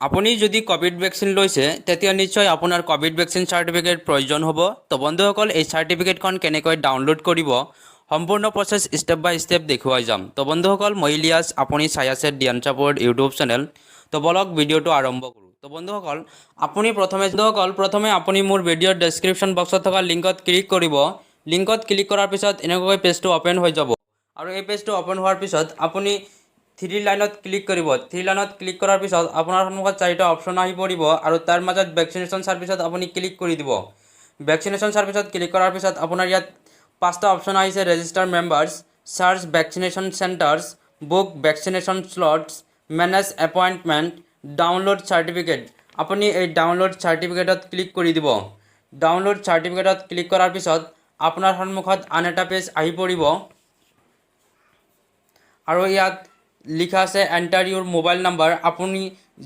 আপুনি যদি Covid vaccine লৈছে, তেতিয়া নিশ্চয় আপোনাৰ ক'ভিড ভেকচিন চাৰ্টিফিকেট প্ৰয়োজন হ'ব। তো বন্ধুসকল, এই চাৰ্টিফিকেটখন কেনেকৈ ডাউনলোড কৰিব, সম্পূৰ্ণ প্ৰচেছ ষ্টেপ বাই ষ্টেপ দেখুৱাই যাম। তো বন্ধুসকল, মই ইলিয়াছ, আপুনি চাই আছে ডিয়ান চাপৰ্ট ইউটিউব চেনেল। তো বলক, ভিডিঅ'টো আৰম্ভ কৰোঁ। তো বন্ধুসকল, আপুনি প্ৰথমে আপুনি মোৰ ভিডিঅ'ৰ ডেছক্ৰিপশ্যন বক্সত থকা লিংকত ক্লিক কৰিব। লিংকত ক্লিক কৰাৰ পিছত এনেকুৱাকৈ পেজটো অ'পেন হৈ যাব আৰু এই পেজটো অ'পেন হোৱাৰ পিছত আপুনি থ্ৰী লাইনত ক্লিক কৰিব। থ্ৰী লাইনত ক্লিক কৰাৰ পিছত আপোনাৰ সন্মুখত চাৰিটা অপশ্যন আহি পৰিব আৰু তাৰ মাজত ভেকচিনেশ্যন ছাৰ্ভিচত আপুনি ক্লিক কৰি দিব। ভেকচিনেশ্যন ছাৰ্ভিচত ক্লিক কৰাৰ পিছত আপোনাৰ ইয়াত পাঁচটা অপশ্যন আহিছে: register members, search vaccination centers, book vaccination slots, manage appointment, download certificate। আপুনি এই ডাউনলোড চাৰ্টিফিকেটত ক্লিক কৰি দিব। ডাউনলোড চাৰ্টিফিকেটত ক্লিক কৰাৰ পিছত আপোনাৰ সন্মুখত আন এটা পেজ আহি পৰিব আৰু ইয়াত লিখা আছে "Enter your mobile number"। আপুনি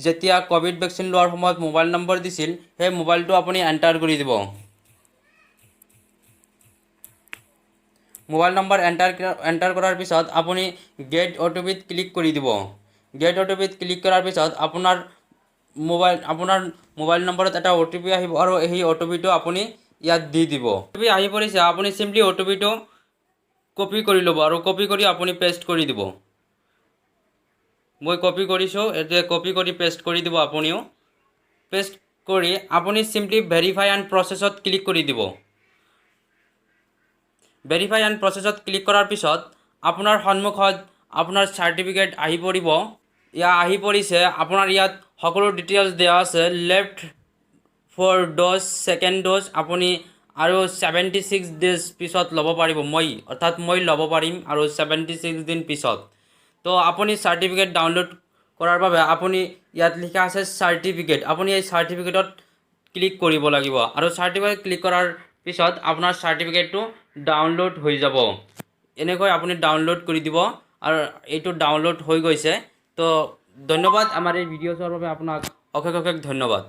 যেতিয়া ক'ভিড ভেকচিন লোৱাৰ সময়ত মোবাইল নম্বৰ দিছিল, সেই মোবাইলটো আপুনি এণ্টাৰ কৰি দিব। মোবাইল নম্বৰ এণ্টাৰ কৰাৰ পিছত আপুনি গেট অ' টি পিত ক্লিক কৰি দিব। গেট অ' টি পিত ক্লিক কৰাৰ পিছত আপোনাৰ মোবাইল নম্বৰত এটা অ' টি পি আহিব আৰু সেই অ' টি পিটো আপুনি ইয়াত দি দিব। অ' টি পি আহি পৰিছে। আপুনি চিম্পলি অ' টি পিটো কপি কৰি ল'ব আৰু কপি কৰি আপুনি পেষ্ট কৰি দিব। মই কপি কৰিছোঁ। এতিয়া কপি কৰি পেষ্ট কৰি দিব। আপুনিও পেষ্ট কৰি আপুনি চিম্পলি ভেৰিফাই এণ্ড প্ৰচেছত ক্লিক কৰি দিব। ভেৰিফাই এণ্ড প্ৰচেছত ক্লিক কৰাৰ পিছত আপোনাৰ সন্মুখত আপোনাৰ চাৰ্টিফিকেট আহি পৰিব। ইয়াত আহি পৰিছে। আপোনাৰ ইয়াত সকলো ডিটেইলছ দিয়া আছে। Left for dose, second dose আপুনি আৰু 76 ডেজ পিছত ল'ব পাৰিব। মই, অৰ্থাৎ মই ল'ব পাৰিম আৰু 76 দিন পিছত। তো আপুনি চাৰ্টিফিকেট ডাউনলোড কৰাৰ বাবে আপুনি ইয়াত লিখা আছে চাৰ্টিফিকেট, আপুনি এই চাৰ্টিফিকেটত ক্লিক কৰিব লাগিব আৰু চাৰ্টিফিকেট ক্লিক কৰাৰ পিছত আপোনাৰ চাৰ্টিফিকেটটো ডাউনলোড হৈ যাব। এনেকৈ আপুনি ডাউনলোড কৰি দিব আৰু এইটো ডাউনলোড হৈ গৈছে। তো ধন্যবাদ। আমাৰ এই ভিডিঅ' চোৱাৰ বাবে আপোনাক অশেষ অশেষ ধন্যবাদ।